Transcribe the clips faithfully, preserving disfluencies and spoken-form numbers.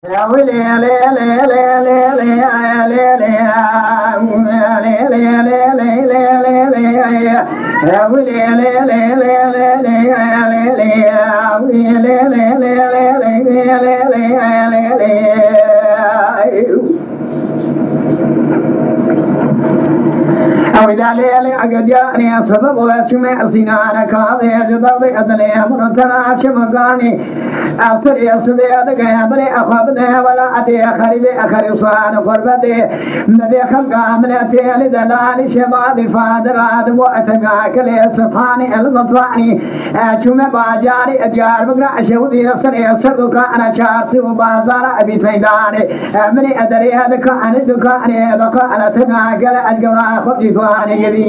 Ew lê lê lê egediyanê sebeb û çimê zînane kavê ji derdê edilê emr tera çimekane. Ew serê sibê digeye birê exwe bide wela edê xerîbê xerîsan xurbetê. Mevê xelka miletê li delalî şebabî fadira dibo etemya kelê sifhanê elmitwanî. Çûme bajarê Diyarbekir, eşewdî serê serdokane çarşî û bazara ebî peydanê. Minê ederê dikane dikane baka ana tena gele ez gewra xwe dîdwanê girî.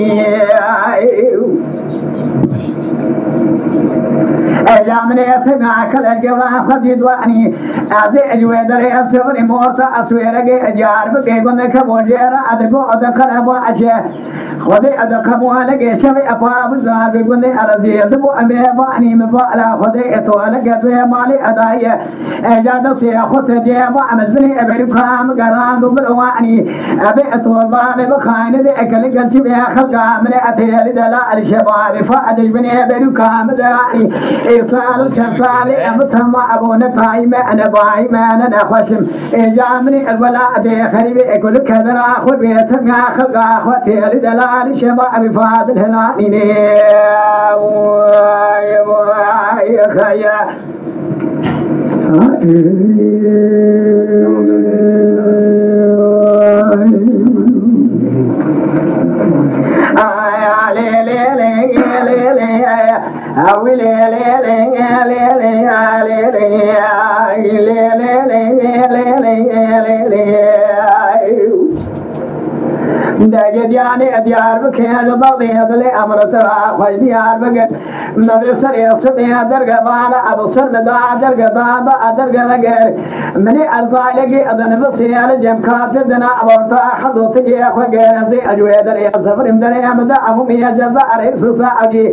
Eja minê tena gele ez gewra xwe dîdwanî. Ez ê ez wê derê ez sevirî morta ez wê regê Diyarbekirê gundeke bojêra ez go ode kere bo eje. Xwedê ez qebûleke şevê epa bizar bi gundê erazî ez bo em ê banî min bala Xwedê etoleke zê malê edaye. Eja destê xwe te cê ba em ez binê eberûka min gerand û min wanî. Ebê etol bale bi xayne de ekeli gelçî be xelka min etêli de la el şebabê fa edij binê eberûka min deranî. Ê sal û çend salê em tema ebone tayme ene bayme ene nexweşim. Ê camrê el wela dê xerîbê ekul kedera xwe bê tenya xelka xwe têrî delalî şema ebî fadil helanînê. Vay, vay, xeye. Ay, ay, lê, lê, lê, lê, lê, lê, ay. Degediyanê Diyarbekir, li bavê dilê emrtira xweş Diyarbekir. Mevê serê sibê derge bala, ev sir li da derge da da derge vegir. Minê erzayekî edin bi siyal cem katir dina orta herd û tilê xwe gerezê ecwê derê zivirim derê em de ew mîye ceza erê susa ecî.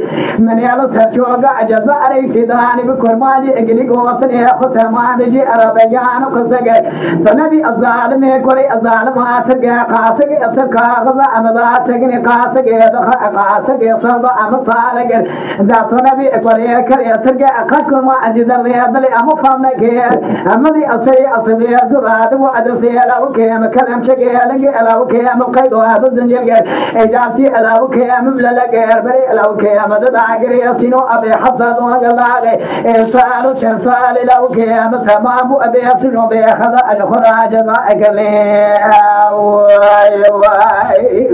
Minê li ser çoga ceza erê sîdanî bi kurmanî egilî gotinê xwe temamê cî erebeyan û qisege. Tu nebî ez zalimê kurê ez zalim atirge qasege ser kaxiza em da seginê qasege dixa qasege saba em talegir. Da tu nebî kurê kerê tirge qeş kurma ecî derdê dilê em fam nekir. Em dî esê esê zura di wa edesê ela û kêm kerem çeke lenge ela û kêm qeydo zincir ger. Ecasî ela û kêm lele ger berê ela û kêm de dagirê sîno abê hasa do gelage. Ê sal û çend sal ela û kêm temam bû abê sîno bê xeda el xura ceza egelê. Vay, vay.